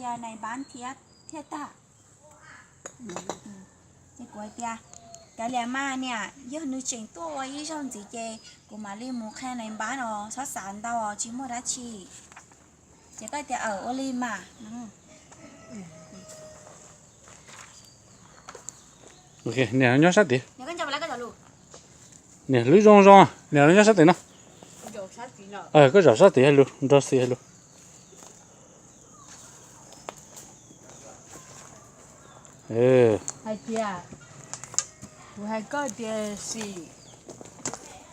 Nais Npab thiab thiaj tag. Ces kuv hais tias, kav liam mas niam, yog nws tseem tuaj ua ib zaug ntxiv ces kuv mam li mus qhia Nais Npab os, txhob xav ntau, tsis muaj dab tsi. Ces koj tias, aw, ua li mas. Niam nyob sab tid. Niam hlwb zoo zoo, niam nyob sab tid no. Koj zaum sab tid hais lus, nrog xis hais lus. Hais tias, kuv hais koj tias sim,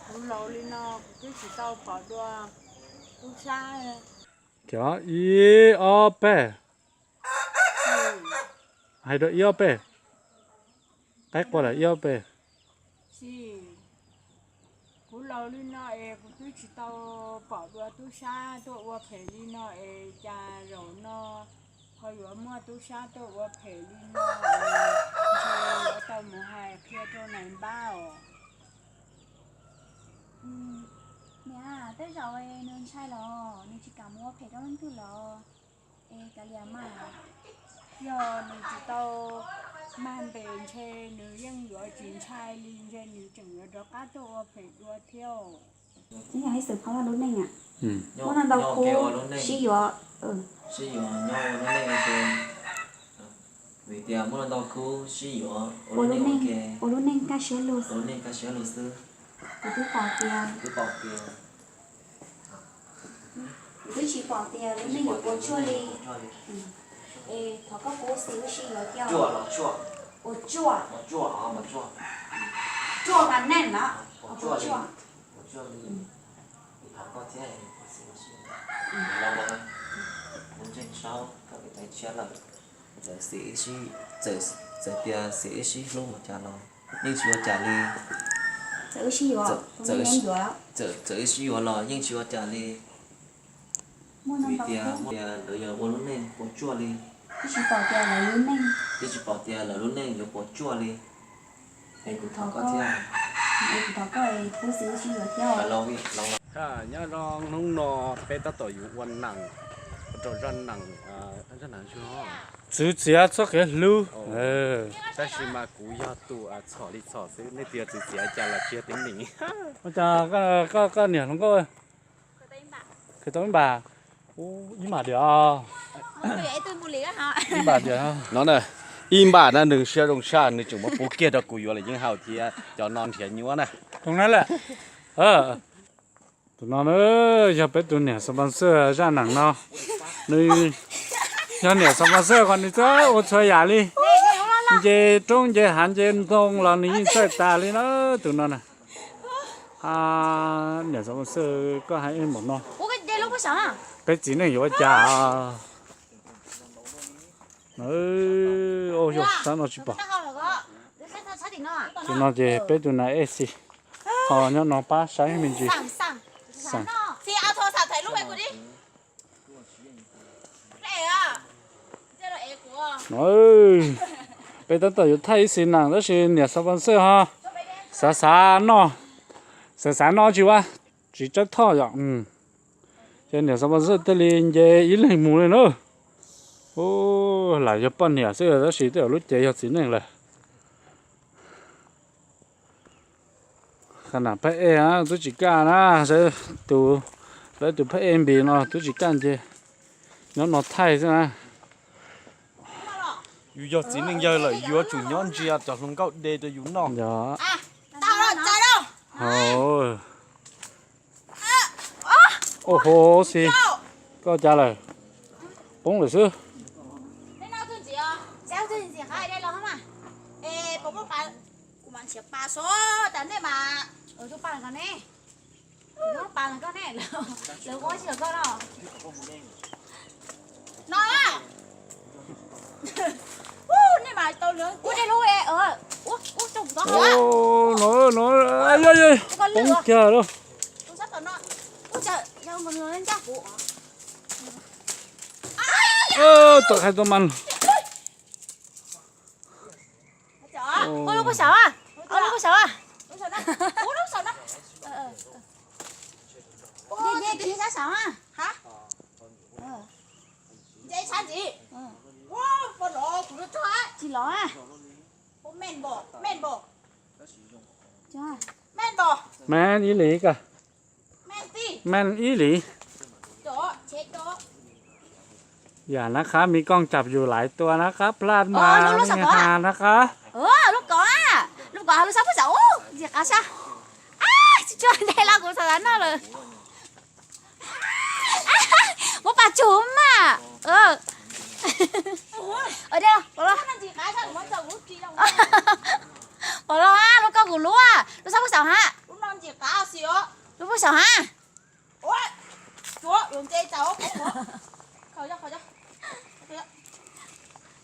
kuv laus li no kuv twb tsis tau pom dua tub sab. Cov ib ob peb, hais dua ib ob peb, qaib qua lawm ib ob peb. Kuv laus li no es kuv twb tsis tau pom dua tub sab tuaj ua phem li no es cas zaum no ho yuav muaj tub sab tuaj ua phem li no, ntshe yuav tau mus hais qhia rau Nais Npab os. Niam, tej zaum nws ntshai los nws tsis kam mus ua phem rau leej twg los, es kav liam mas, yog nws tsis tau mag npes ntshe nws yeej yuav tsis ntshai li, ntshe nws tseem yuav rov qab tuaj ua phem dua thiab. Ib xwm phab lub neej, muaj ntau ntau khub sib yuav, sib yuav nyob ua lub neej, vim tias muaj ntau ntau khub sib yuav ua lub neej, ua lub neej kaj siab lug, ua lub neej kaj siab lug xwb. Kuv twb pom tias, kuv twb pom tias, kuv twb tsis pom tias lub neej yuav puas tsuaj li. Es thov koj pub xis wb sib yuav thiab. Puas tsuaj? Tsuaj mas neej na, puas tsuaj? Kuv thov koj thiab, kuv txiv, kuv ntseeg saub koj pem taiv tshiab lawm. Txawm xis, txawm tias xis wb sib hlub ua cas los yeej tsis ua cas li. Txawm wb sib yuav, txawm wb sib yuav los yeej tsis ua cas li. Vim tias muaj tias lawv yuav ua lub neej puas tsuaj li. Twb tsis pom tias lawv lub neej, twb tsis pom tias lawv lub neej yuav puas tsuaj li. Es kuv thov koj thiab, es kuv thov koj pub xis wb sib yuav thiab. Nyob zoo, hnub no peb tab tom yuav ua neej rau zaj neej, zaj neej txwv txiav txoj kev hlub. Tab sis mas kuv yog tus txhom li txhom xwb, nej tias txwv txiav cas los tsis yog teeb meem. Ua cas koj niam hluas nkauj, khev tau ib npam, ib npam diam, ib npam diam no na. Ib npam na, nws siab zoo tshaj, nws tseem muab pub kiag rau kuv yuav lwm yeeb haus thiab cov no nrhiav nyuaj na. Tus no na, tus no na yog peb tus niam sponsor zaj neej no. Nws yog niam sponsor qhov nws txawj ua txhua yam li, nce roob nce hav nce ntoo los nws yeej txawj tas li na, tus no na. Niam sponsor, koj hais ib npaum no, peb txiv neej yuav ua cas? Sab no tsis pom. Tus no ces peb tus nas ej xis, ho nyob no pab saib me ntsis. No, peb tab tom yuav thaij ib xis neej tab sis niam sponsor ho xav xav noj, xav xav noj tsis ua, tsis tsawb thoj yom. Ces niam sponsor thiaj li nce ib leeg mus li na. Lam yog poj niam xwb tab sis twb lub cev yog txiv neej lawm. Qhov nam phab ej twb tsis kaj na, tus, tus phab ej npis no twb tsis kaj nce, nyob no thaij xwb na. Yus yog txiv neej yawg lawm yuav tsum nyob ntsia cov hluas nkauj de rau yus noj. Au, xis, koj cas lawm? Poob lawm xwb. No, no, poob kiag lawm. Tom khai tau mas. Tsis los. Meej ib lis koj. Meej ib lis. Yam nab qhab mi kooj cam yus laiv tua nab qhab plaj mas ha nab qhab. Lub kov, lub kov lub sab pub xav ub ntxim qav sab. Tsis tshua ntev los kuv xav noj lawm. Muab pas tsum mas. Pom los lub koj kuv lub, lub sab pub xav ha. Lub pub xav ha.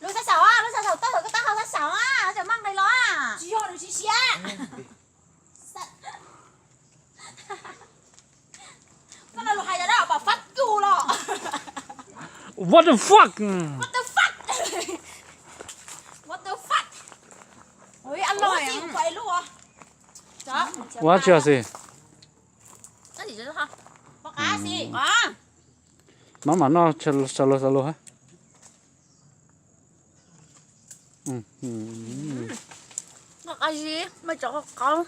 Lub sab xaum, lub sab xaum toj, koj tab hau sab xaum, cov maj nqis los. Koj no lus hais yog dab pam fab cus los. What the fuck? What the fuck? What the fuck? Ua tsi os xis. Mab mam noj xav luag xav luag hab. Qab zib, maj cov qab qaub.